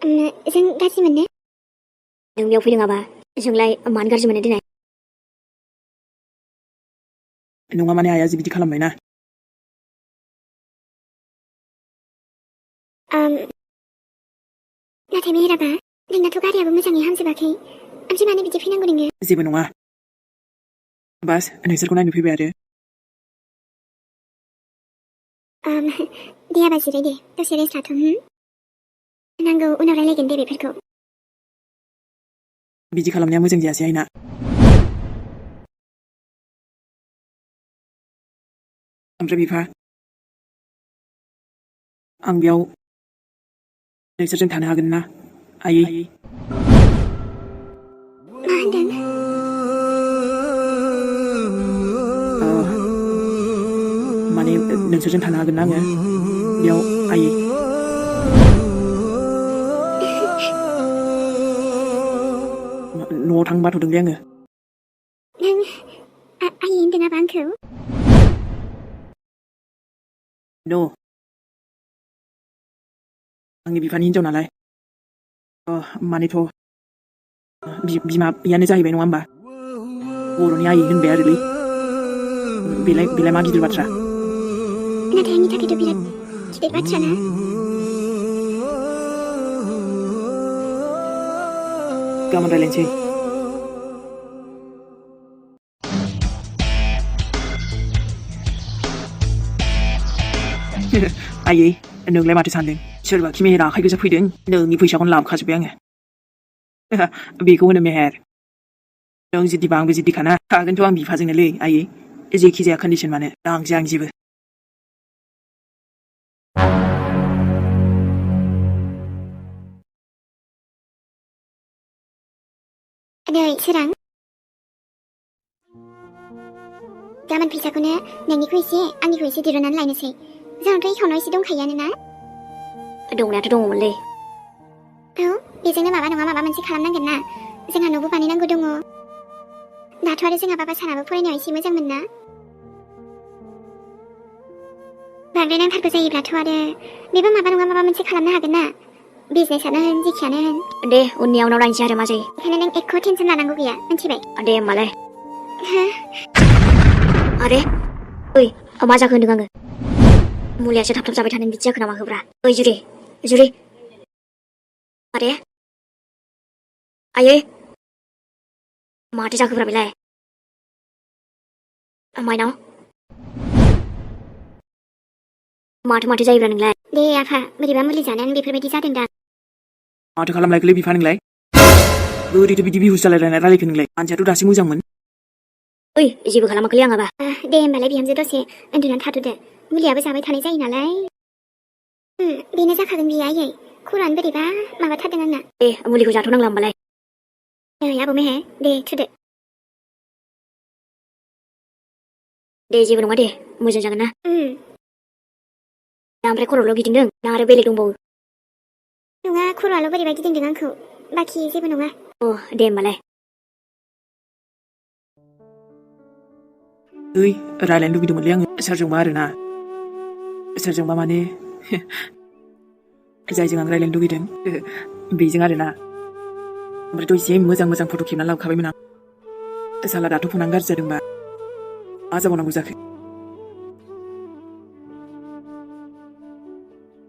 जों गाज्रि मोनो नों बेयाव फैदोंआबा जोंलाय मानो गाज्रि मोनो दिनै नङा माने आइया बिदि खालामबायना नाथाय मेहेराबा नोंनाथ' गारियाबो मोजाङै हामजोबाखै ओमफ्राय मानो बिदि फैनांगौ नोङो जेबो नङा बास नोंसोरखौ नायनो फैबाय आरो दे आबा जिराय दे दसे रेस्ट लाथ' नांगौ उनाव रायलायगोन दे बेफोरखौ बिदि खालामनाया मोजां जायासै आइना ओमफ्राय बिफा आं बेयाव नोंसोरजों थानो हागोन ना आयै मा होनदों माने नोंसोरजों थानो हागोन ना आङो बेयाव आयै न'आव थांनो बाथ'दोंलै आङो नों आयै होनदों आबा आंखौ न' आंनि बिफानि हिनजाव नालाय मानेथ' बिमायानो जाहैबाय नङा होमबा बर'नि आयै होनबाय आरोलै बेलाय मा गिदिर बाथ्रा नाथाय आंनि थाखायथ' बिराद गिदिर बाथ्रा ना गाबोन रायलायनोसै आयै नोंलाय माथो सानदों सोरबा खि मेहेरा आखाइ गोजा फैदों नोंनि फैसाखौनो लाबोखाजोब्बाय आङो बेखौ होनो मेहेर नों जिद्दिबा आंबो जिद्दिखाना थागोनथ' आं बिफाजोंनोलै आयै जेखि जाया कन्डिसन मानो दांसै आं जेबो नै सोरां गाबोन फैसाखौनो नोंनिखौ एसे आंनिखौ एसे दिरुननानै लायनोसै जोंनावथ' एकाउन्टाव एसे दंखायोआनो ना दंनायाथ' दङमोनलै औ बेजोंनो माबा नङा माबा मोनसे खालामनांगोन ना जोंहा न'बो बानायनांगौ दङ दाथ' आरो जोंहा बाबा सानाबो फरायनायाव एसे मोजांमोन ना बांद्राय नांथारगौ जायोब्लाथ' आरो बेबो माबा नङा माबा मोनसे खालामनो हागोन ना बिजनेसानो होन जेखियानो होन दे उननि उनाव नायनोसै आरो मा जायो बेखायनो नों एख' टेनसन लानांगौ गैया मिन्थिबाय दे होमबालाय अरे ओइ मा जाखो होनदों आङो मुलियासो थाब थाब जाबाय थानानै बिदि जाखो नामा होब्रा ओइ जुरि अरे आयै माथो जाखोब्रा बेलाय माइनाव माथो जायोब्रा नोंलाय दे आफा बोरैबा मुलि जानानै बेफोरबायदि जादों दा माथो खालामलायखोलै बिफा नोंलाय बोरैथो बिदि बिहुस जालायलायना रायलायखो नोंलाय मानसियाथ' दासो मोजांमोन ओइ जेबो खालामाखैलै आं आबा दे होमबालाय बिहामजो दसे उन्दुनानै थाथ'दो मुलियाबो जाबाय थानाय जायो नालाय बेनो जाखागोन बियो आयै खर'आनो बोरैबा माबाथारदों आंना दे मुलिखौ जाथ'नांला होमबालाय नै आबौ मेहे दे थुदो दे जेबो नङा दे मोजां जागोन ना दा ओमफ्राय खर'ल' गिदिंदों ना आरो बेलेग दंबावो नङा खर'आल' बोरैबा गिदिंदों आंखौ बाखि जेबो नङा दे होमबालाय ओइ रायलायनो लुगैदोंमोनलै आङो सोरजोंबा आरोना सोरजोंबा माने जायजों आं रायलायनो लुगैदों बेजों आरोना ओमफ्रायथ' एसे मोजां फट' खेबना लाबोखाबायमोन आं साला दाथ' फनानो गाज्रि जादोंबा मा जाबावनांगौ जाखो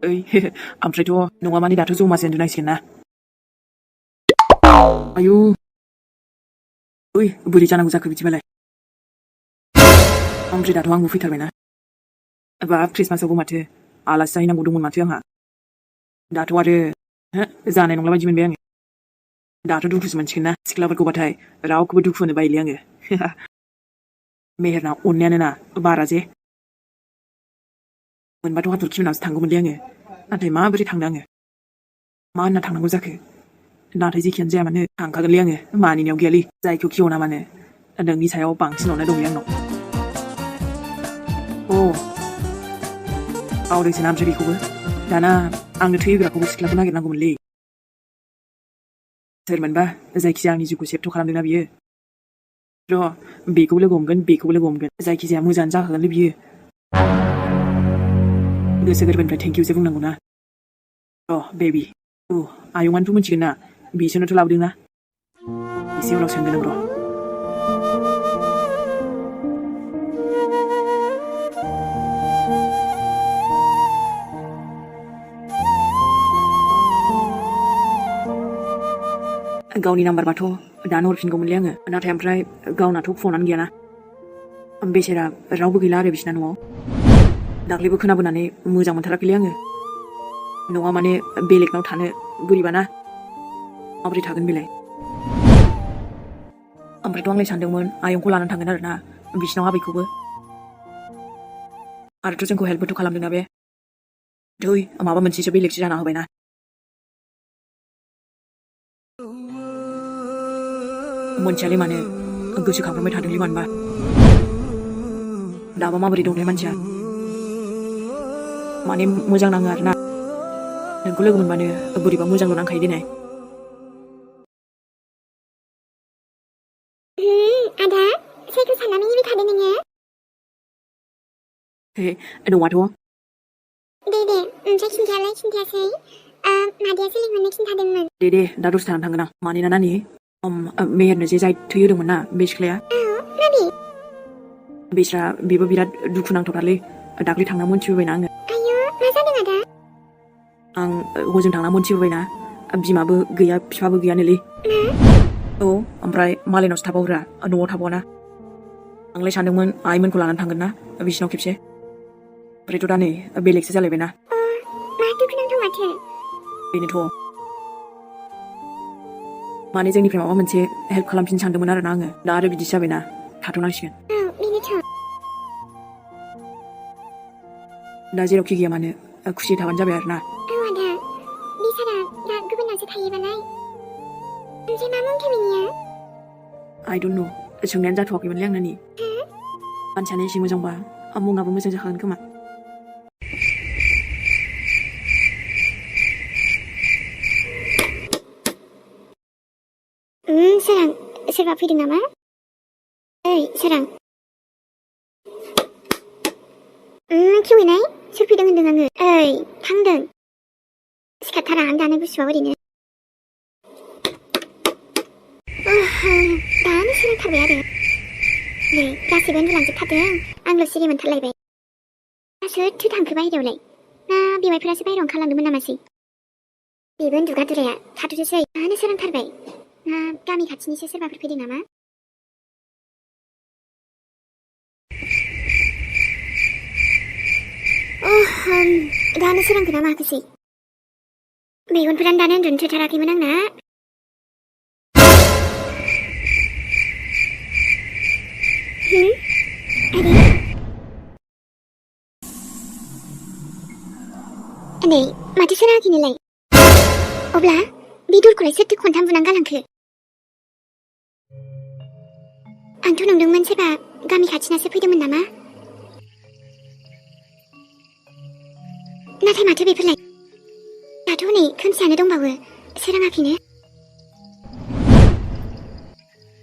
ओइ ओमफ्रायथ' नङा माने दाथ' जमासो उन्दुनांसिगोन ना आयु ओइ बोरै जानांगौ जाखो बिदिबालाय ओमफ्राय दाथ' आंबो फैथारबायना बाब ख्रिस्टमासावबो माथो आलासि जाहैनांगौ दंमोन माथो आंहा दाथ' आरो जानाय नंला बायदि मोनबाय आङो दाथ' दुखुसो मोनसिगोन ना सिख्लाफोरखौबाथाय रावखौबो दुखु होनो बायोलै आङो मेहेरना अननायानो ना बारा जे मोनबाथ' हाथरखि मोनावसो थांगौमोनलै आङो नाथाय माबोरै थांनो आङो मा होनना थांनांगौ जाखो नाथाय जेखियानो जाया मानो थांखागोनलै आङो मानिनायाव गैयालै जायखौ खेवना मानो नोंनि सायाव बांसिन अननाय दंलै आंनाव बावदोंसोना ओमफ्राय बेखौबो दाना आंनो थैहोग्राखौबो सिख्लाखौ नागिरनांगौमोनलै सोरमोनबा जायखिजाया आंनि जिउखौ सेबथ' खालामदोंना बियो र' बेखौबो लोगो हमगोन जायखिजाया मोजाङानो जाखागोनलै बियो गोसो गोरबोनिफ्राय थेंकिउसो बुंनांगौना बेबि आयंआनोथ' मिथिगोन ना बिसोरनोथ' लाबोदोंना एसे उनाव सोंगोन आं र' गावनि नाम्बारबाथ' दानो हरफिनगौमोनलै आङो नाथाय ओमफ्राय गावनाथ' फनानो गैयाना बेसेरा रावबो गैला आरो बिसिना न'आव दाख्लैबो खोनाबोनानै मोजां मोनथाराखैलै आङो न'आ माने बेलेगनाव थानो बोरैबाना माबोरै थागोन बेलाय ओमफ्रायथ' आंलाय सानदोंमोन आयंखौ लानानै थांगोन आरोना बिसिनाव आबैखौबो आरोथ' जोंखौ हेल्पबोथ' खालामदोंना बे थै माबा मोनसेसो बेलेगसो जाना होबायना मोनथियालै मानो गोसोखांफ्लांबाय थादोंलै मानोबा दाबा माबोरै दंथाय मानसिया माने मोजां नाङो आरोना नोंखौ लोगो मोनबानो बोरैबा मोजांल' नांखायो देनाय आदा सोरखौ साननानै एरै थादों नोङो नङाथ' दे ओमफ्राय खिन्थायालाय खिन्थायासै मादैयासो लिंहरनो खिन्थादोंमोन दे दा दसे थानानै थांगोन आं मानोना नानि मेहेरनो जे जाय थै होदोंमोन ना बे सिख्लाया माबे बेस्रा बेबो बिराद दुखु नांथावथारलै दाख्लै थांना मोनथिबोबायना आङो आयौ मा जादों आदा आं हजों थांना मोनथिबोबायना बिमाबो गैया बिफाबो गैयानोलै औ ओमफ्राय मालायनावसो थाबावग्रा न'आव थाबावाना आंलाय सानदोंमोन आइमोनखौ लानानै थांगोन ना बिसिनाव खेबसे ओमफ्रायथ' दा नै बेलेगसो जालायबायना मा दुखुनांथाव माथो बेनोथ' माने जोंनिफ्राय माबा मोनसे हेल्प खालामफिननो सानदोंमोन आरोना आङो दा आरो बिदिसो जाबायना थाथ'नांसिगोन बेनोथ' दा जेरावखि गैया मानो खुसि थाबानो जाबाय आरोना आदा बिसारा दा गुबुनावसो थायोबालाय ओमफ्राय मा मुं बिनिया आइ डन्ट नो सोंनायानो जाथ'वाखैमोनलै आं नानि मानसियानो एसे मोजांबा मुङाबो मोजां जाखागोन खोमा सोरां सोरबा फैदों नामा ओइ सोरां खेवैनाय सोर फैदों होनदों आङो ओइ थांदों सिखारथारा आं दानो गुसुआ ओरैनो दानो सोरांथारबाय आरो नै गासैबो उन्दुलांजोबथारदों आंल' सिरि मोनथारलायबाय सोरथो थांखो बाहेरायावलाय ना बेवाइफोरासो बाहेरायाव ओंखारलांदोंमोन नामासै बेबो उन्दुगादुराया थाथ'थोसै दानो सोरांथारबाय ना गामि खाथिनिसो सोरबाफोर फैदों नामा दानो सोरांखो ना माखोसै मेगनफोरानो दानो उन्दुनो थोथाराखैमोन आंना नै माथो सोराङाखैनोलाय अब्ला बे दरखौलाय सोरथो खनथाम बुनानै गालांखो आंथ' नंदोंमोन सोरबा गामि खाथिनासो फैदोंमोन नामा नाथाय माथो बेफोरलाय दाथ' हनै खोमसियानो दंबावो सोराङाखैनो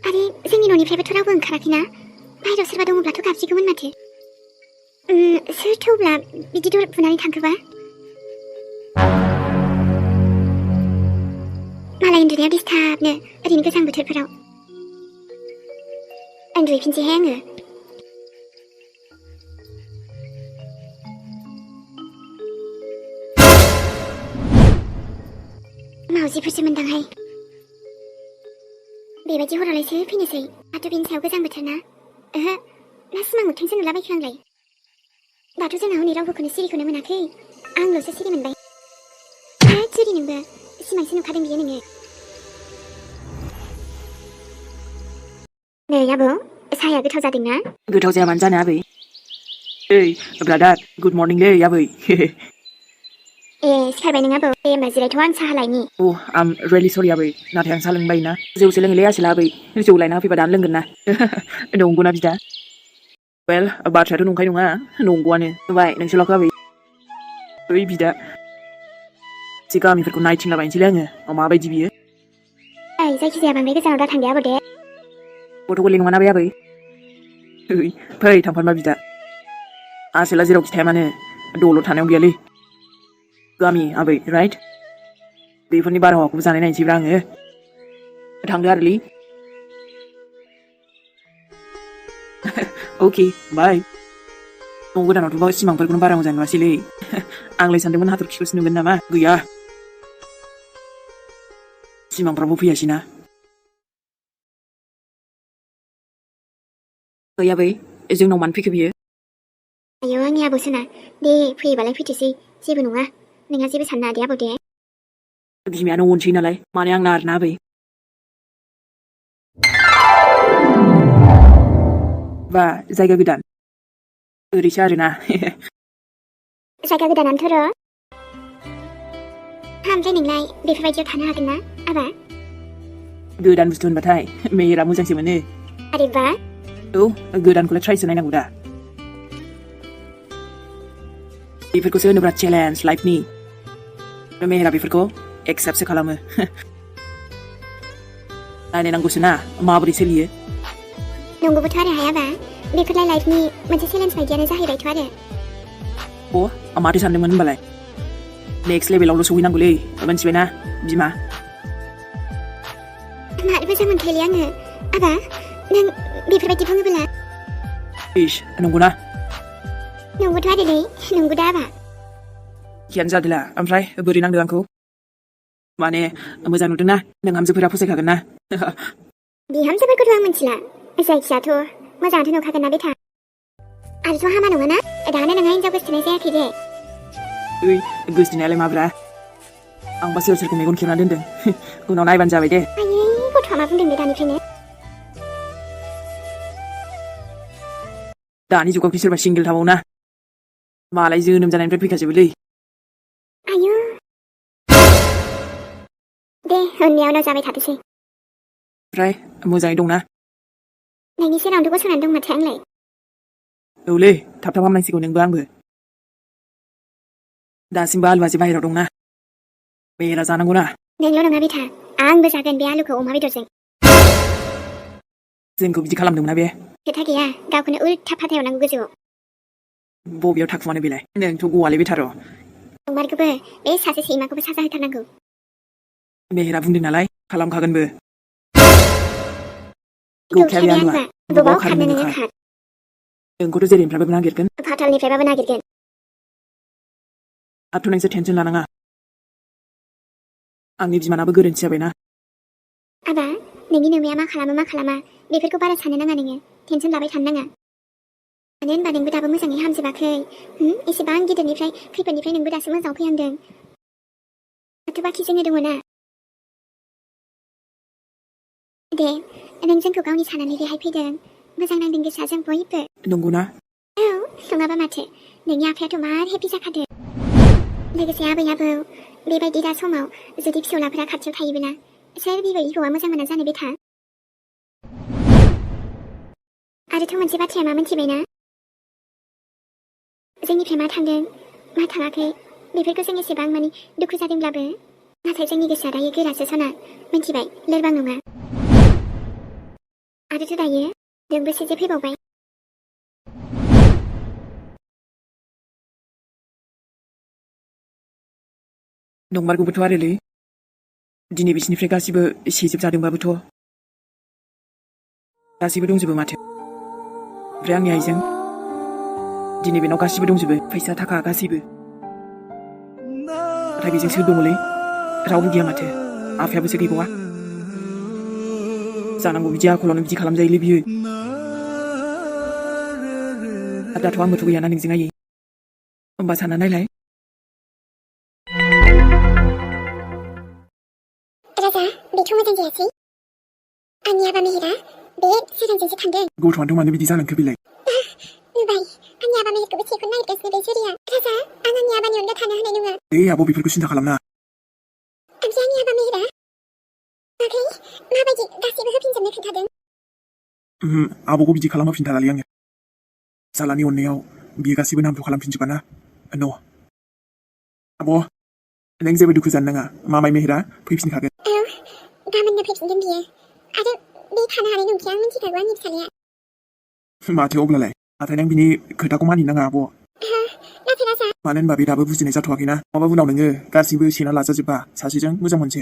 आरो जोंनि न'निफ्रायबोथ' रावबो ओंखाराखैना बाहेरायाव सोरबा दङब्लाथ' गाबसिगौमोन माथो सोरथो अब्ला बिदि दर बुनानै थांखोबा मालाय उन्दुनाया डिस्टार्बनो ओरैनो गोजां बोथोरफोराव उन्दुहैफिनसैहाय आङो मावजिफोरसो मोनदांहाय बेबायदि हरावलायसो फैनोसै दाथ' बेनि सायाव गोजां बोथोर ना ओहो ना सिमां मोगथांसो नुलाबायखो आंलाय दाथ' जोंहा हनै रावबोखौनो सिरिखौनो मोनाखै आंल'सो सिरि मोनबाय सिरि नोंबो सिमांसो नुखादों बियो नोङो नै आबौ साहाया गोथाव जादोंना गोथाव जाया मानो जानो आबै ओइ ब्रादार गुड मर्निंलै आबै सिखारबाय नों आबौ दे होमबा जिरायथ' आं साहा लायनि आम रियेलि सरि आबै नाथाय आं साहा लोंनो बायोना जौसो लोङोलै आसोला आबै जौ लायना होफैबा दानो लोंगोन ना नंगौना बिदा वेल बाथ्रायाथ' नंखाय नङा नंगौआनो नुबाय नोंसोरलाखौ आबै ओइ बिदा एसे गामिफोरखौ नायथिंलाबायनोसैलै आङो माबायदि बियो जायखिजाया बांद्राय गोजानाव दा थांदे आबौ दे गथ' गोरलै नङाना बे आबै फै थांफानोबा बिदा आसोला जेरावखि थाया मानो दलर थानायाव गैयालै गामि आबै राइट बेफोरनि बारहावाखौबो जानाय नायनोसैब्रा आङो थांदो आरोलै अके बाय न' गोदानावथ' सिमांफोरखौनो बारा मोजां नुवासैलै आंलाय सानदोंमोन हाथरखिखौसो नुगोन नामा गैया सिमांफ्रावबो फैयासैना ओइ आबै जोंनाव मानो फैखो बियो आयौ आंनि आबौसोना दे फैयोबालाय फैथोसै जेबो नङा नोंहा जेबो साननाङा दे आबौ दे बिमायानो अनसै नालाय माने आंना आरोना आबै बा जायगा गोदान ओरैसो आरोना जायगा गोदानानोथ' र' ओमफ्राय नोंलाय बेफोरबायदियाव थानो हागोन ना आबा गोदान बुस्थु होनबाथाय मेहेरा मोजांसो मोनो आरे बा औ गोदानखौलाय ट्राइसो नायनांगौ दा बेफोरखौसो होनोब्रा चेलेन्ज लाइफनि मेहेरा बेफोरखौ एक्सेप्टसो खालामो नायनांगौसो ना माबोरै सोलियो नंगौबोथ' आरो हायाबा बेफोरलाय लाइफनि मोनसे चेलेन्ज बायदियानो जाहैबायथ' आरो अ माथो सानदोंमोन होनबालाय नेक्स्ट लेभेलावल' सहैनांगौलै मोनथिबायना बिमा मार मोजां मोनखायोलै आङो आबा नों बेफोरबायदि बुङोब्ला इस नंगौना नंगौथ' आरोलै नंगौ दा आबा खियानो जादोला ओमफ्राय बोरै नांदों आंखौ माने मोजां नुदोंना नोंहामजोफोरा फसायखागोन ना बिहामजोफोरखौथ' आं मिथिला जायखियाथ' मोजाङाथ' नुखागोन ना बेथा आरोथ' हामा नङाना दानो नोंहा हिनजाव गोसथोनाय जायाखै दे ओइ गोसथोनायालाय माब्रा आंबा सोर सोरखौ मेगन खेबना दोनदों उनाव नायबानो जाबाय दे आयै गथ'आ मा बुंदों बे दानिफ्रायनो दानि जुगावखि सोरबा सिंगेल थाबावना मालाय जोनोम जानायनिफ्राय फैखाजोबोलै आयौ दे होननाया उनाव जाबाय थाथोसै ओमफ्राय मोजाङै दंना नोंनि सेरावनोथ' गसंनानै दं माथो आंलाय औलै थाब थाब हामनांसिगौ नोंबो आंबो दासिमबो आलुआसो बाहेरायाव दंना मेहेरा जानांगौना नोंल' नङा बिथा आंबो जागोन बे आलुखौ अमा बेदरजों जोंखौ बिदि खालामदोंमोन ना बे खोथा गैया गावखौनो उल्था फाथायाव नांगौ गोजौआव बबेयाव थाखुमानो बेलाय नोंथ' गवालै बेथार' नंमारगौबो बे सासे सैमाखौबो साजा होथारनांगौ मेहेरा बुंदों नालाय खालामखागोनबो गौखाया बे आलुआ बबाव खारनो नोङो खार नोंखौथ' जेरैनिफ्रायबो नागिरगोन फाथालनिफ्रायबाबो नागिरगोन दाथ' नोंसोर टेनसन लानाङा आंनि बिमानाबो गोरोन्थि जाबायना आबा नोंनि नोमाया मा खालामा बेफोरखौ बारा साननो नाङा नोङो टेनसन लाबाय थानो नाङा मानो होनबा नोंबो दाबो मोजाङै हामजोबाखै एसेबां गिदिरनिफ्राय खैफोदनिफ्राय नोंबो दासो मोजाङाव फैहांदों दाथ' बाखि जोङो दङ ना दे नों जोंखौ गावनि सानानै रेहाय फैदों मोजां नांदों गोसोआ जों बयबो नंगौना औ नङाबा माथो नोंनि आफायाथ' मार हेपि जाखादों लोगोसे आबै आबौ बेबायदि दा समाव जुदि फिसौलाफोरा खाथियाव थायोब्ला सोर बेबायदि हौवा मोजां मोना जानो बेथा आरोथ' मोनसे बाथ्राया मा मोनथिबायना जोंनिफ्राय मा थांदों मा थाङाखै बेफोरखौ जों एसेबां मानि दुखु जादोंब्लाबो नाथाय जोंनि गोसोआ दायो गोरासो सना मिथिबाय लोरबां नङा आरोथ' दायो नोंबो जे फैबावबाय नंमारगौबोथ' आरोलै दिनै बिसिनिफ्राय गासिबो सेजोबजादोंबाबोथ' गासिबो दंजोबो माथो ओमफ्राय आंनि आइजों दिनै बेनाव गासिबो दंजोबो फैसा थाखा गासैबो नाथाय बेजों सोर दङलै रावबो गैया माथो आफायाबोसो गैबावा जानांगौ बिदि आखलावनो बिदि खालामजायोलै बियो दाथ' आंबोथ' गैयाना नोंजों आयै होमबा सानना नायलाय राजा बेथ' मोजां जायासै आंनि आबा मेहेरा बे सोरांजोंसो थांदों गथ'आनोथ' मानो बिदि जालांखो बेलाय नुबाय आंनि आबा मेहेरखौबो सेखौनो नागिरगासिनो बे जेरिया राजा आं आंनि आबानि अनगा थानो हानाय नङा दे आब' बेफोरखौ सिन्था खालामना ओमफ्राय आंनि आबा मेहेरा बागै माबायदि गासैबो होफिनजोबनो खोन्थादों आब'खौ बिदि खालामहोफिनथारालै आङो जालानि अननायाव बियो गासैबो नामखौ खालामफिनजोबाना न' आब' नों जेबो दुखु जानो नाङा मामाय मेहेरा फैफिनखागोन औ गाबोननो फैफिनगोन बियो आरो बे थानो हानाय नंखाया आं मिथिखागौ आंनि फिसालाया माथो अब्लालाय नाथाय नों बिनि खोथाखौ मानिनो नाङा आब' लासै लासै मानो होनबा बे दाबो बुजिनाय जाथ'वाखैना माबा उनाव नोङो गासिबो सेना लाजाजोबबा सासेजों मोजां मोनसे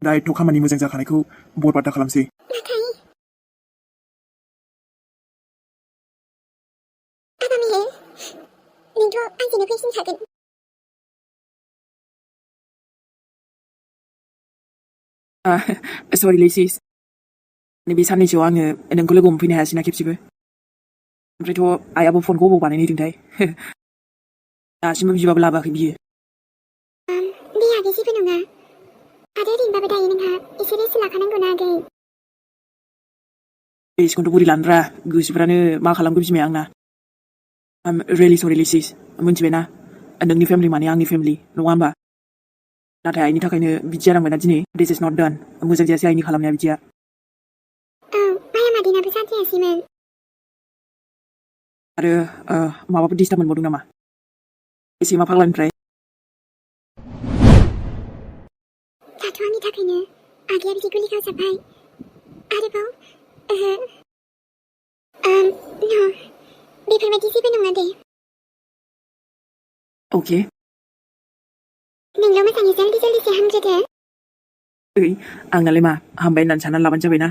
दायथ' खामानि मोजां जाखानायखौ बरबाद दा खालामसै नाथाय बाबा मेहेर नोंथ' आंजोंनो फैफिनखागोन सरि सिस नैबे साननैसोआव आङो नोंखौ लोगो हमफैनो हायासैना खेबसेबो ओमफ्रायथ' आइयाबो फनखौ अबाव बानायहैदोंथाय दासिमबो बिबाबो लाबोआखै बियो दे आगै जेबो नङा आरो ओरैनोबाबो दायो नोंहा एसे रेस्ट लाखानांगौना आगै रेस्टखौथ' बोरै लानोब्रा गोसोफ्रानो मा खालामखो बिमाया आंना आम रियेलि सरि सिस मोनथिबायना नोंनि फेमिलि माने आंनि फेमिलि नङा होमबा नाथाय आइनि थाखायनो बिदि जानांबायना दिनै दिस इज नट डान मोजां जायासै आइनि खालामनाया बिदिया औ माया मादैनाबो जाजायासैमोन आरो माबाफोर डिस्टार्ब मोनबावदों नामा एसे मा फाग्लानिफ्राय दाथ' आंनि थाखायनो आगैया बिदि गुलि गावजाबाय आरोबाव न' बेफोरबायदि जेबो नङा दे अके नोंल' मोजाङै जल्दि हामग्रोदो ओइ आंनालाय मा हामबाय होननानै साननानै लाबानो जाबायना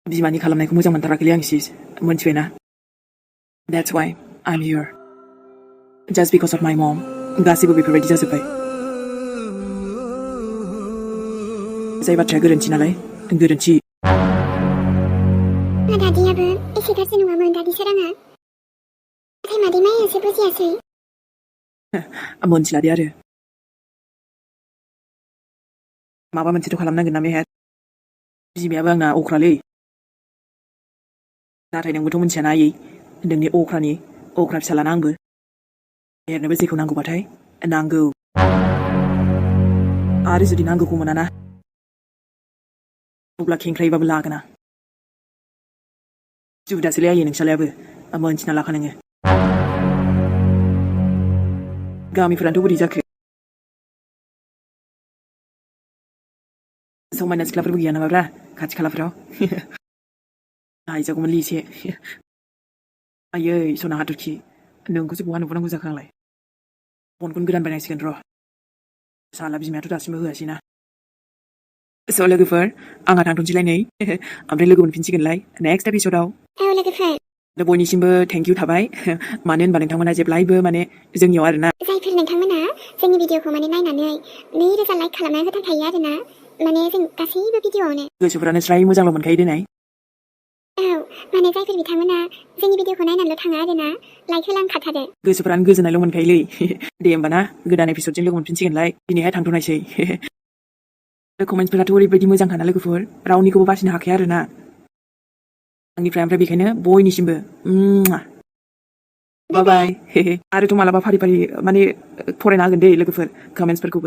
बिमानि खालामनायखौ मोजां मोनथाराखैलै आं सिस मोनथिबायना That's why I'm here just because of my mom गासैबो बेफोरबायदि जाजोब्बाय जाय बाथ्राया गोरोन्थि नालाय गोरोन्थि दादियाबो एसे गाज्रि नङामोन दादि सोराङा नाथाय मादै मायासो बुजियासै मोनथिला दे आरो माबा मोनसेथ' खालामनांगोन ना मेहेर बिमायाबो आंना अख्रालै नाथाय नोंबोथ' मोनथियाना आयै नोंनि अख्रानि अख्रा फिसालाना आंबो मेहेरनोबो जेखौ नांगौबाथाय नांगौ आरो जुदि नांगौखौ मोनाना अब्ला खेंख्रायैबाबो लागोन आं जुदासोलै आयै नोंसालायाबो मोनथिना लाखा नोङो गामिफोरानोथ' बोरै जाखो समायना सिख्लाफोरबो गैया नामाब्रा खाथि खालाफ्राव नायजागौमोनलै एसे आयै सना हाथरखि नोंखौसो बहा नुबोनांगौ जाखो आंलाय फनखौनो गोदान बायनांसिगोन र' साला बिमायाथ' दासिमबो होआसैना स' लोगोफोर आंहा थांथ'नोसैलाय नै ओमफ्राय लोगो मोनफिनसिगोनलाय नेक्स्ट एपिसडाव औ लोगोफोर बयनिसिमबो थेंक इउ थाबाय मानो होनबा नोंथांमोना जेब्लायबो माने जोंनियाव आरोना जायफोर नोंथांमोना जोंनि भिडिअखौ माने नायनानै 2000 लाइक खालामना होथारखायो आरोना माने जों गासैबो भिडिअआवनो गोसोफ्रानो स्राय मोजांल' मोनखायो देनाय औ माने जायफोर बिथांमोना जोंनि भिडिअखौ नायनानैल' थाङा आरोना लाइक होलांखाथारो गोसोफ्रानो गोजोननायल' मोनखायोलै दे होमबा ना गोदान एपिसडजों लोगो मोनफिनसिगोनलाय दिनैहाय थांथ'नायसै कमेन्टसफोराथ' ओरैबायदि मोजांखाना लोगोफोर रावनिखौबो बासिनो हाखाया आरोना आंनिफ्राय ओमफ्राय बेखायनो बयनिसिमबो बाय बाय आरोथ' मालाबा फारि फारि माने फरायना होगोन दे लोगोफोर कमेन्टसफोरखौबो